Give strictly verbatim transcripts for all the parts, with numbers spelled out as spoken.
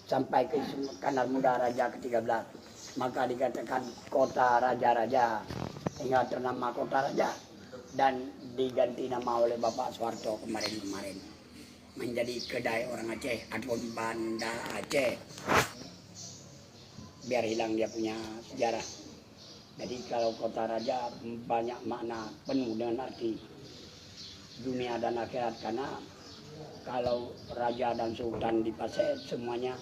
sampai ke Iskandar Muda raja ketiga belas. Maka dikatakan kota raja-raja, hingga ternama kota raja dan diganti nama oleh Bapak Soeharto kemarin-kemarin. Menjadi kedai orang Aceh ataupun Banda Aceh. Biar hilang dia punya sejarah. Jadi kalau kota raja banyak makna, penuh dengan arti dunia dan akhirat, karena kalau raja dan sultan di Pasé, semuanya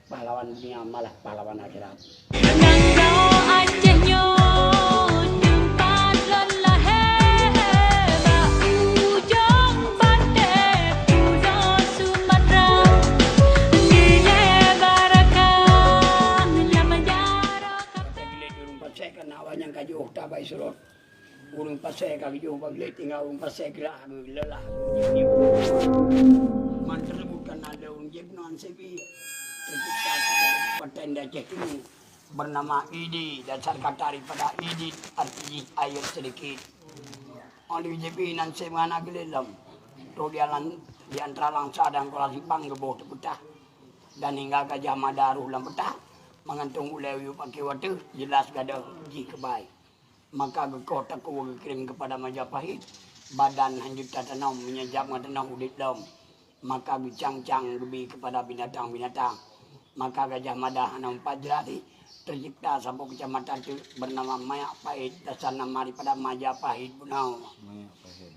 pahlawan dunia, malah pahlawan akhirat. Nanggroe Aceh nyoe teumpat lôn lahé, bak ujong pantai pulo Sumatera. Dilée barakah lam jaroe. Kata geulet ureuëng Pasé kan awak nyang ka jiôh tabai surot. Ureuëng Pasé ka geujoh bak glé, tinggai ureuëng Pasé geurah geuh, leulah geuh. Man tersebut kan ada ureuëng Jepang nan sibi. Tercipta sebuah paten di Aceh Timur bernama Idi, dasar kata daripada idit, arti jih air sedikit. Oleh Jepang nan sibi hana geulé lom. Toh di alam, di antara Langsa dan Kuala Simpang geuboh teupeutah. Dan hingga Gajah Mada roh lam peutah, meugantung ulée u yup akhé watée, jeulaih gadôh jih keubai. Maka geukoh takue geukirém keupada Majapahit, badan hanjeuet tateunom, meunyoe jam ngon teunoh udeb lom. Maka geucang-cang geubi keupada binatang-binatang. Maka Gajah Mada hana meupat jeulaih, tercipta saboh keucamatan teuk bernama Mayak Pahit, dasar nama daripada Majapahit bunoe. Mayak Pahit.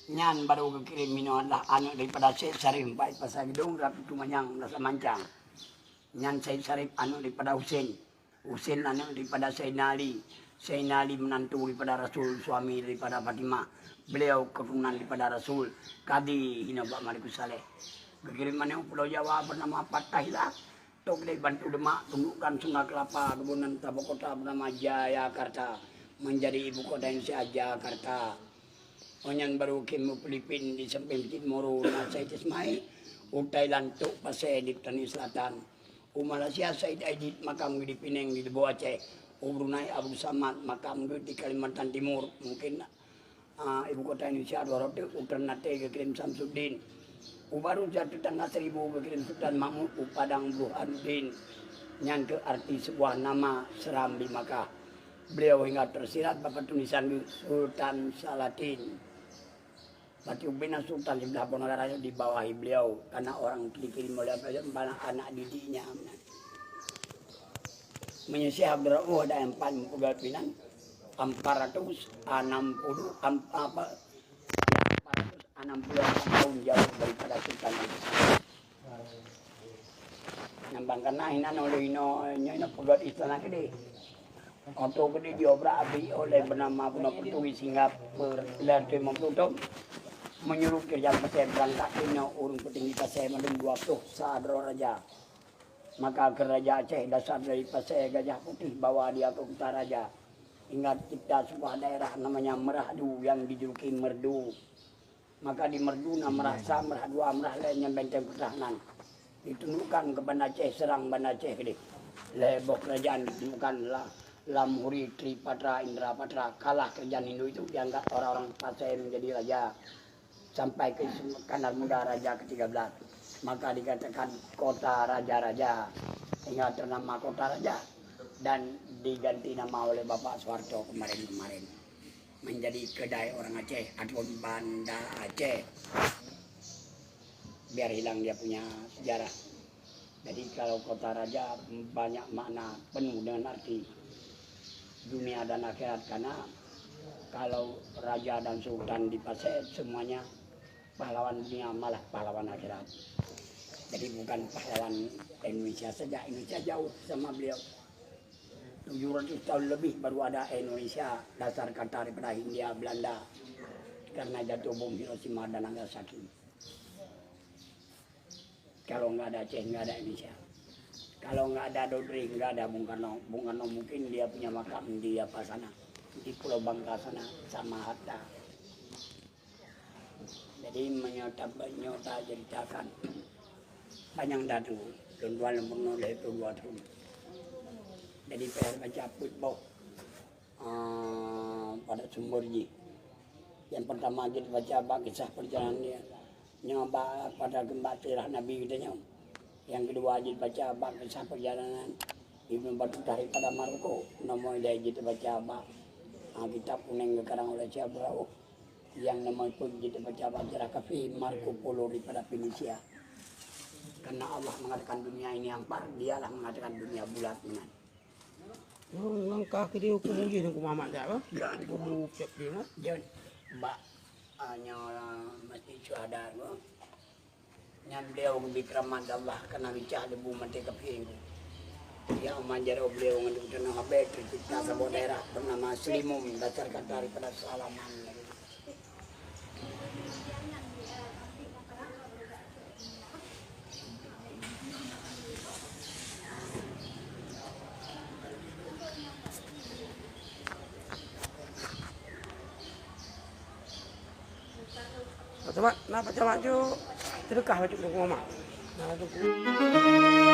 Nyan barô geukirém inoe adalah aneuk daripada Syed Syarif Pahit Pasar Gedong, Rapi Tumanyang, Dasar Mancang. Nyan Syed Syarif aneuk daripada Husen. Husen aneuk daripada Saidina Ali. Saidina Ali menantu daripada Rasul, suami daripada Fatimah. Beliau keturunan daripada Rasul. Kadi hina bak Malikus Saleh. Geukirém aneuk Pulau Jawa bernama Fatahillah. Tok dari Bantu Demak, tundukkan Sungai Kelapa, kebunan tabok kota bernama Jayakarta. Menjadi ibu kota Indonesia, Jakarta. Onyan baru kim Filipin di samping Masjid Moro, na Said Ismail. U Thailand Tok Pasé di Petani Selatan. U Malaysia Said Aidid makam geuh di Penang di Leubô Aceh. U Brunei Abdul Samad makam geuh di Kalimantan Timur. Mungkin, ah, ibu kota Indonesia dua ratus, u Ternate geukirém Samsuddin. U Baru Jatuh Tangga Seribu geukirém Sultan Mahmud, u Padang Burhanuddin. Nyan keuh arti sebuah nama seram di Makkah. Beliau hingga tersirat bak tulisan geuh Sultan Salatin. Berarti ubena sultan siblah boh negara nyoe dibawahi beliau, karena orang dikirim oleh beliau, anak didiknya. Meunyoe Syekh Abdul Rauf ada empat meupeugah pinan, empat ratus enam puluh, em-, apa, empat ratus enam puluh tahun jauh daripada sultan itu. Nyang bang kana hinan oleh inoe, nyoe inoe peugöt istana keudeh. Oto keudeh diobrak abri oleh bernama Bruno Portugis hingga per-, lhèe lima puluh thôn. Menyuruh kerja pasai beurangkat inoe ureueng peutinggi pasai mandum dua ploh sa droe raja. Maka keu Raja Aceh dasar dari Pasai Gajah Putih bawa dia ke Kuta Raja. Hingga cipta sebuah daerah namanya Meurahdu yang dijuluki Merdu. Maka di Merdu na Meurah sa, Meurah dua, Meurah lhèe nyan benteng pertahanan. Ditundukkan keu Banda Aceh, serang Banda Aceh keudeh. Lhèe boh kerajaan ditundukkan la-, Lampuri, Tripatra, Indrapatra. Kalah kerajaan Hindu itu, diangkat orang-orang Pasai menjadi raja. Sampai ke Iskandar Muda raja ketiga belas. Maka dikatakan kota raja-raja. Hingga ternama kota raja. Dan diganti nama oleh Bapak Soeharto kemarin-kemarin. Menjadi kedai orang Aceh ataupun Banda Aceh. Biar hilang dia punya sejarah. Jadi kalau kota raja banyak makna, penuh dengan arti dunia dan akhirat, karena kalau raja dan sultan di Pasai semuanya pahlawan dunia, malah pahlawan akhirat. Jadi bukan pahlawan Indonesia saja, Indonesia jauh sama beliau. Tujuh ratus tahun lebih baru ada Indonesia dasar kata daripada Hindia Belanda karena jatuh bom Hiroshima dan Nagasaki. Kalau nggak ada Aceh, nggak ada Indonesia. Kalau nggak ada Dodri, nggak ada Bung Karno. Bung Karno mungkin dia punya makam di apa sana, di Pulau Bangka sana sama Hatta. Jadi meunyoe ta-, meunyoe taceuritakan, panyang that teungku, lôn tuan lôn peurunoe lhèe ploh dua thôn. Jadi payah baca peuet boh, ah, pada sumber jih. Nyang pertama jih baca bak kisah perjalanan dia. Nyoe bak pada geumbak sirah Nabi geutanyoe. Nyang keudua jeuet baca bak kisah peurjalanan Ibnu Batutah daripada Maroko. Nomor ilée jeuet baca bak, ah, kitab kunéng geukarang oleh Syekh Abdul Rauf. Nyang nomor peuet jeuet baca bak sejarah kafé Marco Polo daripada Venesia. Karena Allah mengatakan dunia ini hampa, dialah mengatakan dunia bulat meunan. Oh, ngon ka keu dia huköm uji huköm amat dak, bah? Huköm ucap dia, nah. Jeuet bak, ah, nyoe, ah, Masjid Syuhada, bah. Nyan beliau geubri keuramat Allah karena geucah debu maté kafé. Ya, manjaro beliau ngon teunoh abée teucipta saboh daerah bernama Selimun, dasar kata daripada salaman. Baca mak, na baca mak ju. Teudeukah bacut huköm amat. Na tu.